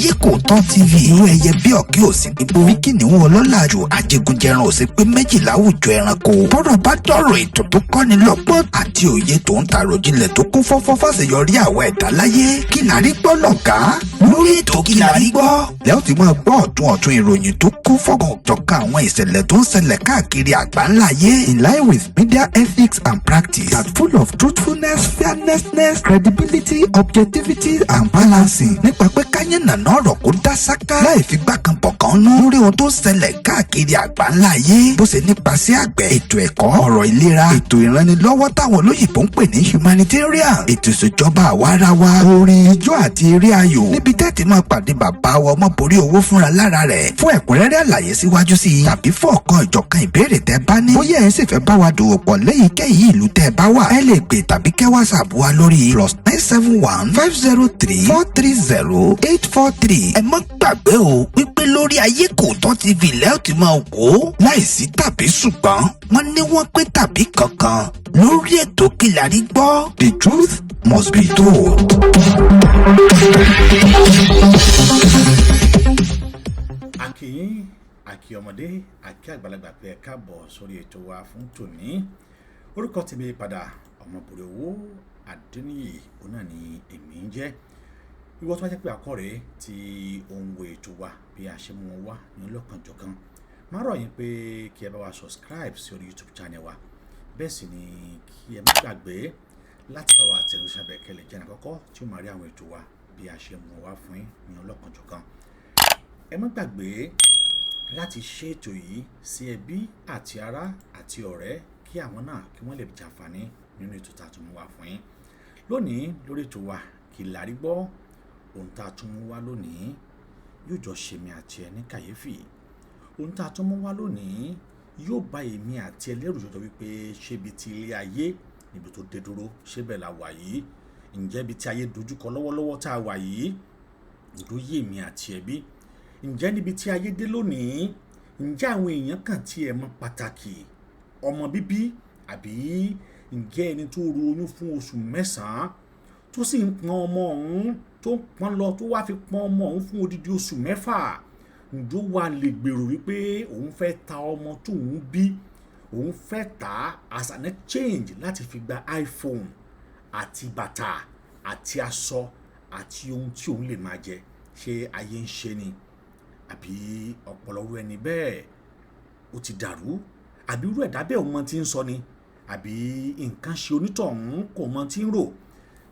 Ayé Kò Tán TV. Irú ẹyẹ bí ọ̀kí ò sí gbígbó, bí kìnìún ọlọ́làjù, àjẹgúnjẹran ò sí pé méjì láwùjọ ẹranko. Bọ́rọ̀ bá dọ̀rọ̀ ètò tó kọ́ni lọ́gbọ́n àti òye tó ń tàròjinlẹ̀ tó kún fọ́fọ́ fàṣeyọrí àwọn ẹ̀dá láyé, Kí la rí gbọ́ lọ̀gá lórí ètò Kí la rí gbọ́. Lẹ́yìn tí wọ́n gbọ́ ọ̀tún ọ̀tún ìròyìn tó kún fọ́gàn jọ̀kan àwọn ìṣẹ̀lẹ̀ tó ń ṣẹlẹ̀ káàkiri àgbáńlá ayé, in line with media ethics and practice that full of truthfulness, fairness, credibility, objectivity and balancing, nípa pé káyé nàná ọ̀rọ̀ kó dá sáká láì fi gbá kan bọ̀ kan nú lórí ohun tó ń ṣẹlẹ̀ káàkiri àgbáńlá ayé, bó ṣe nípasẹ̀ àgbẹ̀, ètò ẹ̀kọ́, ọ̀rọ̀ ìlera, ètò ìrànlọ́wọ́ táwọn olóyìnbó ń pè ní humanitarian, ètò ìṣèjọba àwarawa, orin, ijó àti eré ayò, níbi tẹ́tí máa pàdé bàbá wa Ọmọborí Owó fúnra lára rẹ̀. Fún ẹ̀kúnrẹ́rẹ́ àlàyé síwájú sí i tàbí fún ọ̀kan ìjọ̀kan ìbéèrè tẹ́ bá ní, bóyá ẹ̀ sì fẹ́ bá wa dòwò pọ̀ léyìíkéyìí ìlú tẹ́ bá wà, ẹ lè pè tàbí kẹ́ WhatsApp wa lórí +971 503 430 843. Ẹ má gbàgbé o wípé lórí Ayé Kò Tán TV lẹ́ẹ̀ tí máa wò ó láìsí tàbí ṣùgbọ́n, wọ́n ní wọ́n pé tàbí kankan lórí ètò Kí la rí gbọ́. The truth must be told. A kí yín, a kí ọmọdé, a kí àgbàlagbà pé ẹ káàbọ̀ sórí ètò wa fún tòní. Orúkọ tèmi padà, Ọmọbùrẹ̀ Owó Adéníyì, òun náà ni èmi ń jẹ́. Ìwọ tó bá jẹ́ pé àkọ́rẹ́ tí ó ń wo ètò wa bí a ṣe mú wọn wá ní ọlọ́kanjọ̀kan, máa rọ̀ yín pé kí ẹ bá wa subscribe sí orí YouTube channel wa. Bẹ́ẹ̀ sì ni kí ẹ má gbàgbé láti bá wa tẹ̀lé sábẹ̀ kẹlẹ̀ jẹ́ àkọ́kọ́ tí ó máa rí àwọn ètò wa bí a ṣe mú wọn wá fún yín ní ọlọ́kanjọ̀kan. Ẹ má gbàgbé láti ṣe ètò yìí sí ẹbí àti ará àti ọ̀rẹ́, kí àwọn náà kí wọ́n lè jàǹfààní nínú ètò tá a tún mú wá fún yín lónìí lórí ètò wa Kí la rí gbọ́. Ohun tá a tún mú wá lónìí yóò jọ ṣe mi àti ẹ ní kàyéfì. Ohun tá a tún mú wá lónìí yóò bá èmi àti ẹ lẹ́rù jọjọ wípé ṣébi ti ilé ayé níbi tó dé dúró, ṣé bẹ́ẹ̀ la wà yìí? Ǹjẹ́ ibi tí ayé dojúkọ lọ́wọ́lọ́wọ́ tá a wà yìí ló yé èmi àti ẹbí? Ǹjẹ́ níbi tí ayé dé lónìí, ǹjẹ́ àwọn èèyàn kàn tí ẹ mọ̀ pàtàkì ọmọ bíbí? Àbí ǹjẹ́ ẹni tó ru oyún fún oṣù 9, tó sì ń pọn ọmọ ọ̀hún, tó ń pọn lọ, tó wá fi pọn ọmọ ọ̀hún fún odidi oṣù 6, ǹjọ́ wà lè gbèrò wípé òun fẹ́ ta ọmọ tóun bí, òun fẹ́ tà á as an exchange láti fi gba iPhone àti bàtà àti aṣọ àti ohun tí òun lè máa jẹ? Ṣé ayé ń ṣe ni, àbí ọpọlọ irú ẹni bẹ́ẹ̀ ó ti dàrú? Àbí irú ẹ̀dá bẹ́ẹ̀ ò mọ tí ń sọ ni? Àbí nǹkan ṣe onítọ̀hún, kò mọ tí ń rò?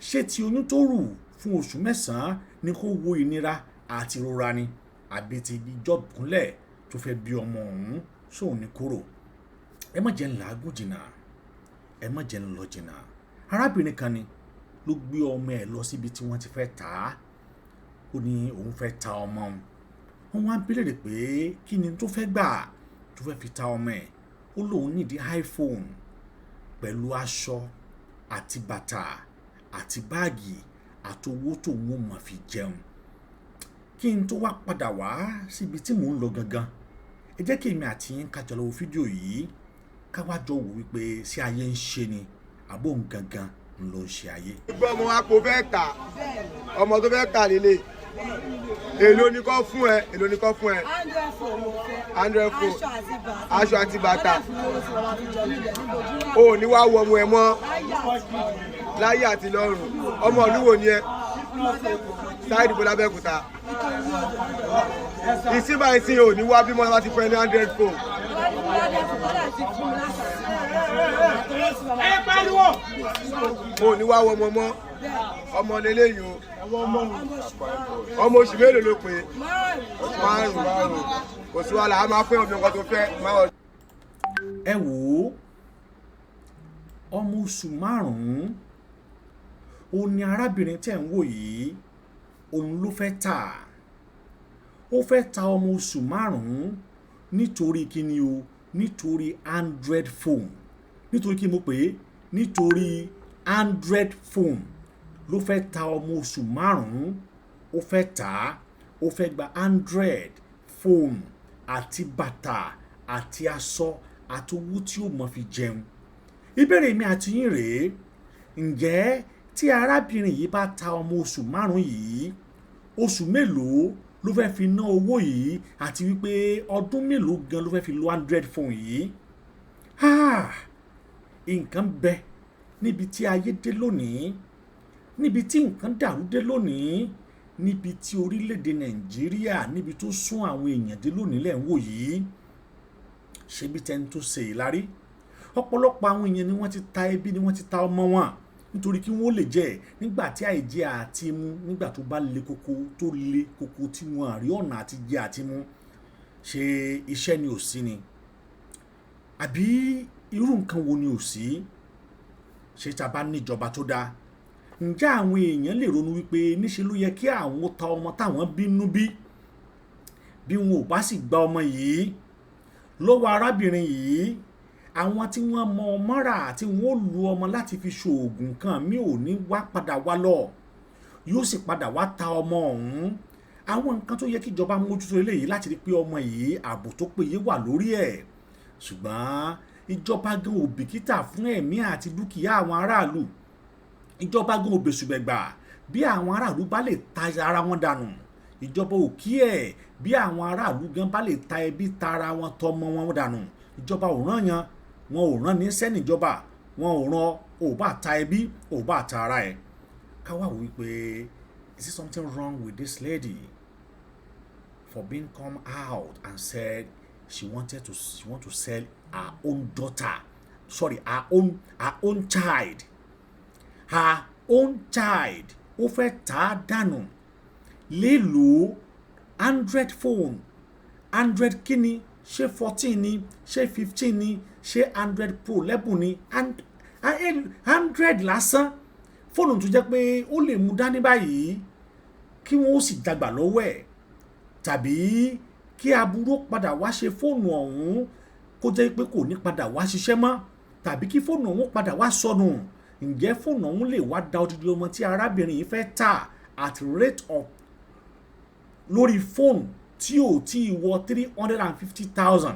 Ṣé ti oyún tó rù fún oṣù 9 ni kó wo ìnira àti ìrora ni, àbí ti ìjọkúnlẹ̀ tó fẹ́ bí ọmọ ọ̀hún sóun ní kúrò? Ẹ má jẹ́ ń làágùn jìnnà, ẹ má jẹ́ ń lọ jìnnà. Arábìnrin kan ni ló gbé ọmọ ẹ̀ lọ síbi tí wọ́n ti fẹ́ tà á. Ó ní òun fẹ́ ta ọmọ òun. Wọ́n wá ń bi léèrè pé kí ni tó fẹ́ gbà tó fẹ́ fi ta ọmọ ẹ̀. Ó lóun nídìí iPhone pẹ̀lú aṣọ àti bàtà àti báàgì àti owó tóun ó máa fi jẹun. Kí n tó wá padà wá síbi tí mò ń lọ gangan, ẹ jẹ́ kí èmi àti yín ká jọ lọ wo fídíò yìí, ká wá jọ wò wípé ṣé ayé ń ṣe ni, àbó òun gangan ń ló ń ṣe ayé. Gbọ́, ọmọ wa kò fẹ́ tà, ọmọ tó fẹ́ tà lélẹ̀. Èló ni kò fún ẹ? Èló ni kò fún ẹ? Android phone mo fẹ́. Android phone. Aṣọ àti bàtà. Aṣọ àti bàtà. Wọ́n dẹ̀ fún mi owó tí wọ́n máa fi jọ nílẹ̀ níbo O ò ní wá wọ ọmọ ẹ mọ́ láyé àti láyé àti lọ́run. Ọmọ ìlú wo ni ẹ? Sáìdì bọ́lá Abẹ́òkúta. Ìsín báyìí sí, ò ní wá bímọ láti fún ẹ ní Android phone. Wọ́n dẹ̀ fún wọ́n dẹ̀ ti fún mi láṣọ àti bàtà àtọwọ́ tí wọ́n máa fi jẹun. O ò ní wá wọ ọmọ mọ́. Ọmọ lélẹ́yìn o. Ọmọ oṣù mélòó ló pé? 5. Márùn. Márùn, kò sí wàhálà, a máa fẹ́ obìnrin kan tó fẹ́ máa. Ẹ wò ó, ọmọ oṣù 5 òun ni arábìnrin tẹ̀ ń wò yìí, òun ló fẹ́ tà. Ó fẹ́ ta ọmọ oṣù 5 nítorí kíni o? Nítorí Android phone. Nítorí kí mo pè é? Nítorí Android phone ló fẹ́ ta ọmọ oṣù 5. Ó fẹ́ tà á, ó fẹ́ gba Android phone àti bàtà àti aṣọ àti owó tí ó mọ̀ fi jẹun. Ìbéèrè mi àti yín rèé: ǹjẹ́ tí arábìnrin yìí bá ta ọmọ oṣù 5 yìí, oṣù mélòó ló fẹ́ fi ná owó yìí, àti wípé ọdún mélòó gan ló fẹ́ fi lo Android phone yìí? Ah, nǹkan bẹ níbi tí ayé dé lónìí, níbi tí nǹkan dàrú dé lónìí, níbi tí orílẹ̀-èdè Nàìjíríà, níbi tó sún àwọn èèyàn dé lónìí lẹ́ ń wò yìí. Ṣebí tẹni tó ṣe ìlarí, ọ̀pọ̀lọpọ̀ àwọn èèyàn ni wọ́n ti ta ẹbí, ni wọ́n ti ta ọmọ wọn nítorí kí wọ́n lè jẹ nígbà tí àìjẹ àti mu, nígbà tó bá le koko, tó le koko, tí wọ́n àrí ọ̀nà àti jẹ àti mu. Ṣe iṣẹ́ ni ò sí ni, àbí irú nǹkan wo ni ò sí? Ṣé tá a bá níjọba tó dáa, ǹjẹ́ àwọn èèyàn lè ronú wípé níṣe ló yẹ kí àwọn ta ọmọ táwọn bínú bí? Bí wọn ò bá sì gba ọmọ yìí lọ́wọ́ arábìnrin yìí, àwọn tí wọ́n mọ ọmọ rà, tí wọ́n ó lu ọmọ láti fi ṣoògùn kan mi ò ní wá padà wá lọ, yóò sì padà wá ta ọmọ ọ̀hún. Àwọn nǹkan tó yẹ kí ìjọba mójútó eléyìí láti rí pé ọmọ yìí, ààbò tó péye wà lórí ẹ̀. Ṣùgbọ́n ìjọba gan ò bìkítà fún ẹ̀mí àti dúkìá àwọn aráàlú. Ìjọba gan ò bẹ̀sùbẹ̀gbà bí àwọn aráàlú bá lè ta ara wọn dànù. Ìjọba ò kí ẹ̀ bí àwọn aráàlú gan bá lè ta ẹbí, ta ara wọn, tọmọ wọn dànù. Ìjọba ò rán yan, wọn ò rán ní sẹ́nìjọba, wọn ò rán ò bá ta ẹbí, ò bá ta ara ẹ̀. Ká wá wò wípé, is it something wrong with this lady for being come out and said she want to sell her own daughter, sorry, her own child, her own child? Ó fẹ́ tà á dànù léèlò Android phone. Android kíni? Ṣé 14 ni? Ṣé 15 ni? Ṣé Android Pro lẹ́bùn ni? Android lásán, fóònù tó jẹ́ pé ó lè mú dání báyìí kí wọ́n ó sì dàgbà lọ́wọ́ ẹ̀, tàbí kí aburú padà wá ṣe fóònù ọ̀hún, kó jẹ́ pé kò ní padà wá ṣiṣẹ́ mọ́, tàbí kí fóònù ọ̀hún padà wá sọnù. Ǹjẹ́ fóònù ọ̀hún lè wá da odidi ọmọ tí arábìnrin yìí fẹ́ tà at rate of lórí fóònù tí ò tí ì wọ 350,000?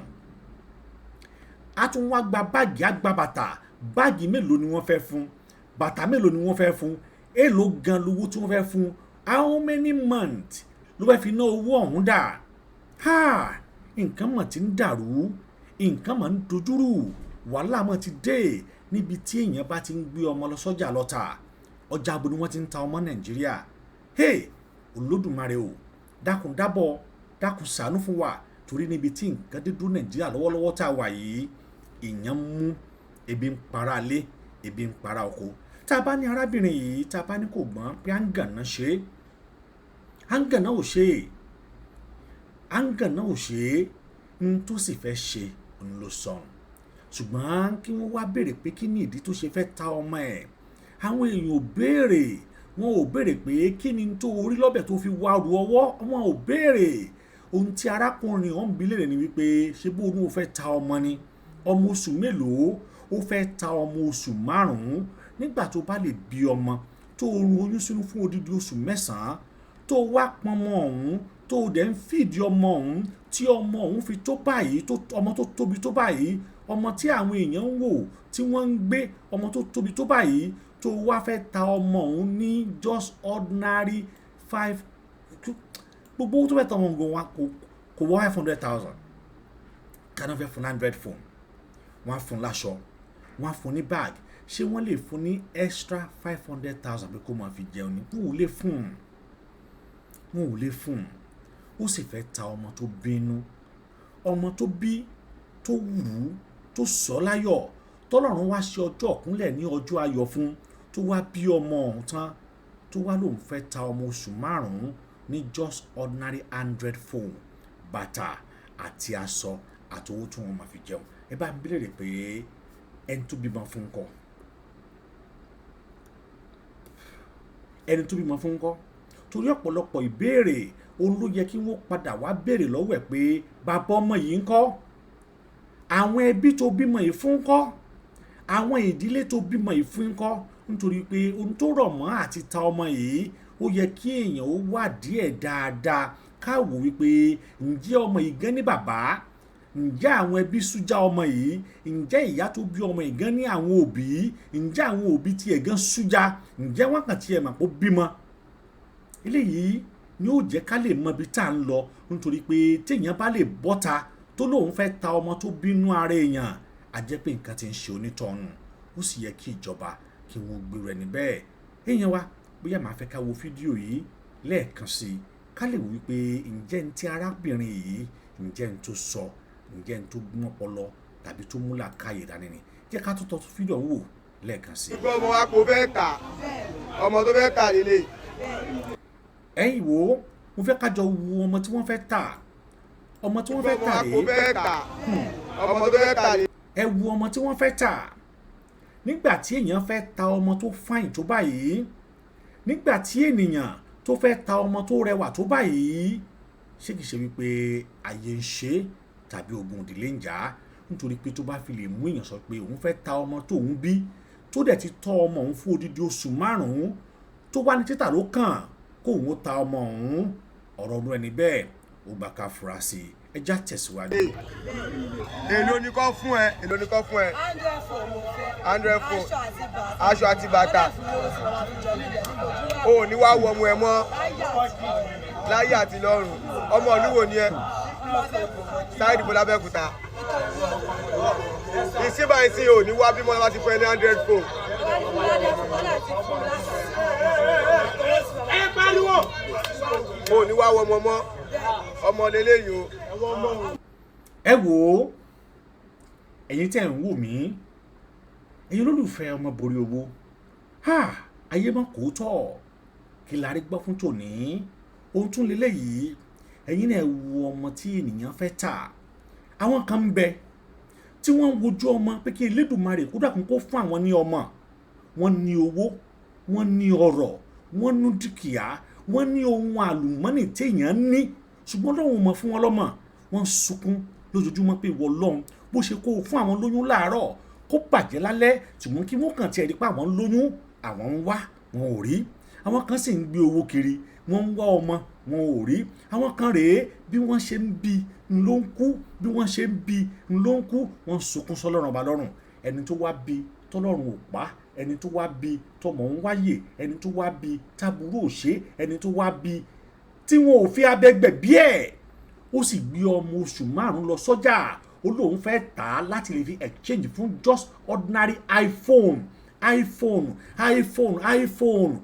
A tún wá gba báàgì, á gba bàtà. Báàgì mélòó ni wọ́n fẹ́ fún? Bàtà mélòó ni wọ́n fẹ́ fún? Èèló gan lówó tí wọ́n fẹ́ fún? How many months ló fẹ́ fi ná owó ọ̀hún dà? Ha, nǹkan mọ̀ tí ń dàrú, nǹkan mọ̀ ń dojúrú, wàhálà mọ̀ ti dé níbi tí èèyàn bá ti ń gbé ọmọ lọ sọ́jà lọ́ta. Ọjà abo ni wọ́n ti ń ta ọmọ Nàìjíríà? Hey, Olódùmarè o, dákun dábọ̀, dákun ṣàánú fún wa, torí níbi tí nǹkan dé dúró Nàìjíríà lọ́wọ́lọ́wọ́ tá a wà yìí, ìyẹn ń mú ebi ń para lé, ebi ń para oko. Tá a bá ní arábìnrin yìí, tá a bá ní kò gbọ́n, pé àǹgànná ṣe é, àǹgànná ò ṣe é, àǹgànná ò ṣe é. N tó sì fẹ́ ṣe òun ló sọ̀rọ̀. Ṣùgbọ́n kí wọ́n wá béèrè pé kí ni ìdí tó ṣe fẹ́ ta ọmọ ẹ̀, àwọn èèyàn ò béèrè. Wọn ò béèrè pé kí ni tó orí lọ́bẹ̀ tó fi wá ru ọwọ́. Wọn ò béèrè. Ohun tí arákùnrin ọ̀hún bi léèrè ni wípé, ṣé bó ní o fẹ́ ta ọmọ ni? Ọmọ oṣù mélòó ó fẹ́ ta? Ọmọ oṣù 5. Nígbà tó bá lè bí ọmọ tó ru oyún sínú fún odidi oṣù 9, tó wá pọnmọ ọ̀hún, tó dẹ̀ ń fìdí ọmọ ọ̀hún, tí ọmọ ọ̀hún fi tó báyìí, tó ọmọ tó tóbi tó báyìí, ọmọ tí àwọn èèyàn ń wò tí wọ́n ń gbé, ọmọ tó tóbi tó báyìí, tó wá fẹ́ ta ọmọ ọ̀hún ní just ordinary five, gbogbo owó tó fẹ́ ta ọmọ ọ̀hún wa kò wọ 500,000. Kaná fẹ́ fún Android phone, wọ́n á fún láṣọ, wọ́n á fún ní bag. Ṣé wọ́n lè fún ní extra 500,000 pé kó máa fi jẹun ni? Wọn ò lè fún un, wọn ò lè fún un. Ó sì fẹ́ ta ọmọ tó bínú, ọmọ tó bí, tó wù ú, tó sọ láyọ̀, tọ́lọ́run wá ṣe ọjọ́ ọ̀kúnlẹ̀ ní ọjọ́ ayọ̀ fún, tó wá bí ọmọ ọ̀hún tán, tó wá lòun fẹ́ ta ọmọ oṣù 5 ní just ordinary Android phone, bàtà àti aṣọ àti owó tí wọ́n máa fi jẹun. Ẹ bá ń bí léèrè pé ẹni tó bímọ fún kọ́, ẹni tó bímọ fún kọ́, torí ọ̀pọ̀lọpọ̀ ìbéèrè òun ló yẹ kí wọ́n padà wá béèrè lọ́wọ́ ẹ̀ pé bàbá ọmọ yìí ń kọ́, àwọn ẹbí tó bímọ yìí fún ń kọ́, àwọn ìdílé tó bímọ yìí fún ń kọ́. Nítorí pé ohun tó rọ̀ mọ́ àti ta ọmọ yìí, ó yẹ kí èèyàn ó wádìí ẹ̀ dáadáa, ká wò wípé ǹjẹ́ ọmọ yìí gan ní bàbá, ǹjẹ́ àwọn ẹbí sújá ọmọ yìí, ǹjẹ́ ìyá tó bí ọmọ yìí gan ní àwọn òbí, ǹjẹ́ àwọn òbí tiẹ̀ gan sújá, ǹjẹ́ wọ́n kàn tiẹ̀ mà kó bímọ. Eléyìí ni ó jẹ́ ká lè mọ ibi tá à ń lọ, nítorí pé téèyàn bá lè bọ́ta tó lóun fẹ́ ta ọmọ tó bínú ara èèyàn, á jẹ́ pé nǹkan ti ń ṣe onítọ̀hún. Ó sì yẹ kí ìjọba kí wọ́n gbèrò ẹni bẹ́ẹ̀. Èèyàn wa, bóyá màá fẹ́ ká wo fídíò yìí lẹ́ẹ̀kan sí i, ká lè wí pé ǹjẹ́ ní ti arábìnrin yìí, ǹjẹ́ ní tó sọ, ǹjẹ́ ní tó gbọ́n ọpọlọ tàbí tó mú làákàyè dání ni. Jẹ́ ká tó tọ́ fídíò ọ̀hún wò lẹ́ẹ̀kan sí i. Gbọ́ ọmọ wa kò fẹ́ tà, ọmọ tó fẹ́ tà lélẹ̀. Ẹ̀yin wo, mo fẹ́ ká jọ wo ọmọ tí wọ́n fẹ́ tà, ọmọ tí wọ́n fẹ́ Gbọ́ tà ọmọ wa kò rèé. fẹ́ tà, ọmọ tó fẹ́ tà lélẹ̀. Ẹ wo ọmọ tí wọ́n fẹ́ tà. Nígbà tí èèyàn fẹ́ ta ọmọ tó fine tó báyìí, nígbà tí ènìyàn tó fẹ́ ta ọmọ tó rẹwà tó báyìí, ṣé kìí ṣe wípé ayé ń ṣe tàbí ogun ìdílé ń jà á? Nítorí pé tó bá fi lè mú èèyàn sọ pé òun fẹ́ ta ọmọ tóun bí, tó dẹ̀ ti tọ́ ọmọ òun fún odidi oṣù 5, tó wá ní títà ló kàn kóun ó ta ọmọ òun, ọ̀rọ̀ ọdún ẹni bẹ́ẹ̀ ó gbà ká fura sí i. Ẹ já tẹ̀síwájú. Èló ni kò fún ẹ? Èló ni kò fún ẹ? Android phone mo fẹ́. Android phone. Aṣọ àti bàtà. Aṣọ àti bàtà. Wọ́n dẹ̀ fún mi lówó tí màá fi jọ nílẹ̀ ní ojú. O ò ní wá wọ ọmọ ẹ mọ́ Láyé àti lọ́run. láyé àti lọ́run. Ọmọ ìlú wo ni ẹ? Abẹ́òkúta. Sáìdì bọ́lá Abẹ́òkúta. Ìsínbà ìsìn ò ní wá bímọ láti fún ẹ ní Android phone. Wọ́n dẹ̀ ti fún mi láṣọ àti bàtà. Ẹ pariwo. O ò ní wá wọ ọmọ mọ́. Ọmọ lélẹ́yìí o. Ẹ wò ó, ẹ̀yin tẹ́ ń wò mí, ẹ̀yin olólùfẹ́ ọmọ borí owó, ha, ayé mọ́ kó tọ̀ kí la rí gbọ́ fún tòní. Ohun tún lélẹ́yìí, ẹ̀yin náà wo ọmọ tí ènìyàn fẹ́ tà. Àwọn kan ń bẹ tí wọ́n ń wojú ọmọ pé kí Elédùmarè kó dákun kó fún àwọn ní ọmọ. Wọ́n ní owó, wọ́n ní ọrọ̀, wọ́n ní dúkìá, wọ́n ní ohun àlùmọ́nì téèyàn ní, ṣùgbọ́n Ọlọ́run mọ̀ fún wọn lọ́mọ. Wọ́n sunkún lójoojúmọ́ pé ìwọ Ọlọ́run, bó ṣe kó o fún àwọn lóyún láàárọ̀ kó bàjẹ́ lálẹ́, ṣùgbọ́n kí wọ́n kàn tiẹ̀ rí pé àwọn ń lóyún, àwọn ń wá, wọn ò rí. Àwọn kan sì ń gbé owó kiri, wọ́n ń wá ọmọ, wọn ò rí. Àwọn kan rèé, bí wọ́n ṣe ń bí ló ń kú, bí wọ́n ṣe ń bí ló ń kú. Wọ́n ń sunkún sọ́lọ́run ọba lọ́rùn. Ẹni tó wá bí tọ́lọ́run ò pa, ẹni tó wá bí tọmọ ń wáyè, ẹni tó wá bí táburú ò ṣe, ẹni tó wá bí tí wọn ò fi abẹ́gbẹ̀ bí ẹ̀, ó sì gbé ọmọ oṣù 5 lọ sọ́jà, ó lóun fẹ́ tà á láti lè fi exchange fún just ordinary iPhone, iPhone, iPhone, iPhone,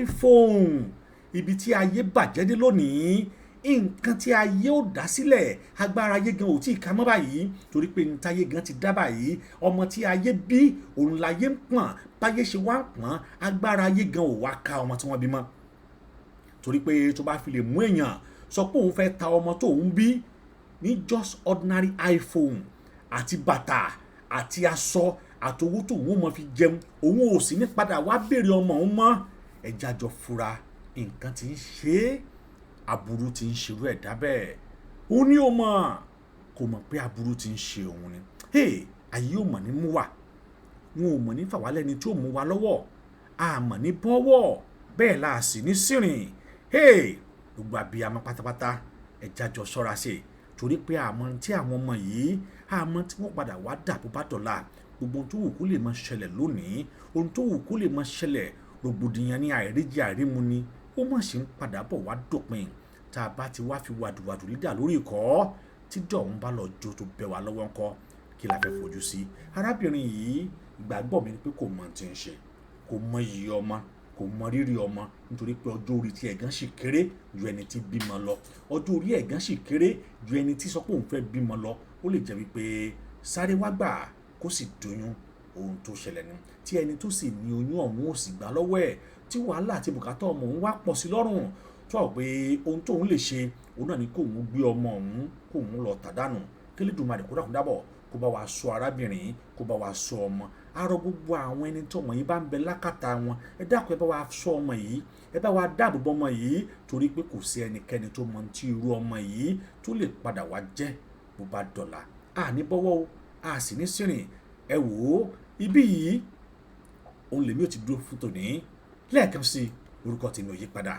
iPhone. Ibi tí ayé bàjẹ́ dé lónìí, nǹkan tí ayé ò dá sílẹ̀, agbára ayé gan ò tí ì ká mọ́ báyìí, torí pé ní táyé gan ti dá báyìí, ọmọ tí ayé bí òun láyé ń pọ̀n. Báyé ṣe wá ń pọ̀n, agbára ayé gan ò wá ká ọmọ tí wọ́n bí mọ́, torí pé tó bá fi lè mú èèyàn sọ pé òun fẹ́ ta ọmọ tóun bí ní just ordinary iPhone àti bàtà àti aṣọ àtowó tóun ó mọ fi jẹun, òun ò sì ní padà wá béèrè ọmọ òun mọ́, ẹja jọ fura, nǹkan tí ń ṣe é, aburú tí ń ṣerú ẹ̀dá bẹ́ẹ̀. Òun ní o mọ̀, kò mọ̀ pé aburú tí ń ṣe òun ni. Hey, ayé ò mọ̀ ní mú wa, wọn ò mọ̀ ní fàwálẹ́ni tí ò mú wa lọ́wọ́, a mọ̀ ní bọ́wọ́ bẹ́ẹ̀ la sì ní sírìn. Hey, gbogbo abiyamọ pátápátá, ẹja jọ ṣọ́ra ṣe, torí pé àmọ́ tí àwọn ọmọ yìí, àmọ́ tí wọ́n padà wá dà bó bá dọ̀la. Gbogbo ohun tó wù kó lè máa ṣẹlẹ̀ lónìí, ohun tó wù kó lè máa ṣẹlẹ̀, rògbòdìyàn ní àìríjẹ àìrímu ni, ó mọ̀ sí ń padà bọ̀ wá dópin. Tá a bá ti wá fi wàdùwàdù lídà lórí ìkọ́ tí dọ̀hún bá lọ jó tó bẹ̀ wá lọ́wọ́ ńkọ́, kí la fẹ́ fojú sí? Arábìnrin yìí, ìgbàgbọ́ mi ni pé kò mọ̀ tí ń ṣe, kò mọ iyì ọmọ, kò mọ rírì ọmọ, nítorí pé ọjọ́ orí tí ẹ̀gán sì kéré ju ẹni tí bímọ lọ. Ọjọ́ orí ẹ̀gán sì kéré ju ẹni tí sọ pé òun fẹ́ bímọ lọ. Ó lè jẹ́ wípé sáré wá gbà kó sì doyún, ohun tó ṣẹlẹ̀ ni tí ẹni tó sì ní oyún ọ̀hún ò sì gbà lọ́wọ́ ẹ̀, tí wàhálà àti bùkátà ọmọ òun wá pọ̀ sí lọ́rùn, tó wà pé ohun tóun lè ṣe òun náà ni kóun gbé ọmọ òun, kóun lọ tà dànù. Kélédùmarè kó dákun dábọ̀ kó bá wa sọ arábìnrin, kó bá wa sọ ọmọ. Arọ gbogbo àwọn ẹni tí ọmọ yìí bá ń bẹ lákàtà wọn, ẹ dákun, ẹ bá wa sọ ọmọ yìí, ẹ bá wa dáàbò bo ọmọ yìí, torí pé kò sí ẹnikẹ́ni tó mọ tí irú ọmọ yìí tó lè padà wá jẹ́ bó bá dọ̀la. A ní bọ́wọ́ o, a sì ní sìnrìn. Ẹ wò ó, ibí yìí òun lèmi ò ti dúró fún tòní. Lẹ́ẹ̀kan sí, orúkọ tèmi ò yí padà,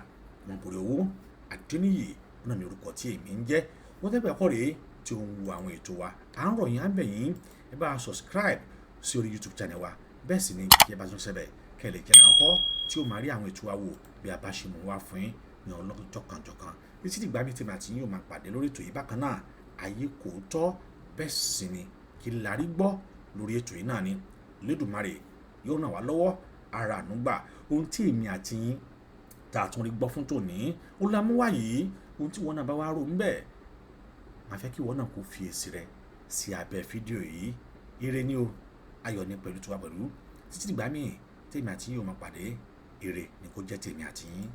Ọmọbùrẹ̀ owó Adéníyì náà ni orúkọ tí èmi ń jẹ́. Wọ́n tẹ́gbẹ́ ẹ̀kọ́ rèé tí ó ń wo àwọn ètò wa, à ń rọ̀ yín, à ń bẹ̀ yín, ẹ bá a subscribe sí orí YouTube channel wa. Bẹ́ẹ̀ sì ni kí ẹ bá tún ṣẹbẹ̀ kẹ́ ẹ lè jẹ́ àwọn kọ́ tí ó máa rí àwọn ètò wa wò bí a bá ṣe mú wá fún yín. ní ọlọ́jọ́kanjọ̀kan. Títí dìgbà mi tèmi àti yín yóò máa pàdé lórí ètò yìí bákan náà, ayé kò tọ́ bẹ́ẹ̀ sì ni kí la rí gbọ́ lórí ètò yìí náà ni. Lédùmarè yóò ràn wá lọ́wọ́ ara ànúgbà. Ohun tí èmi àti yín tá a tún rí gbọ́ fún tòní ó la mú wá yìí. Ohun tí wọn náà bá wá rò ń bẹ̀, máa fẹ́ kí ìwọ náà kó fi èsì rẹ sí abẹ́ fídíò yìí. Ire ni o, ayọ̀ ni pẹ̀lú tiwa pẹ̀lú. Títí dìgbà míì tèmi àti yín yóò máa pàdé, ire ni kó jẹ́ tèmi àti yín.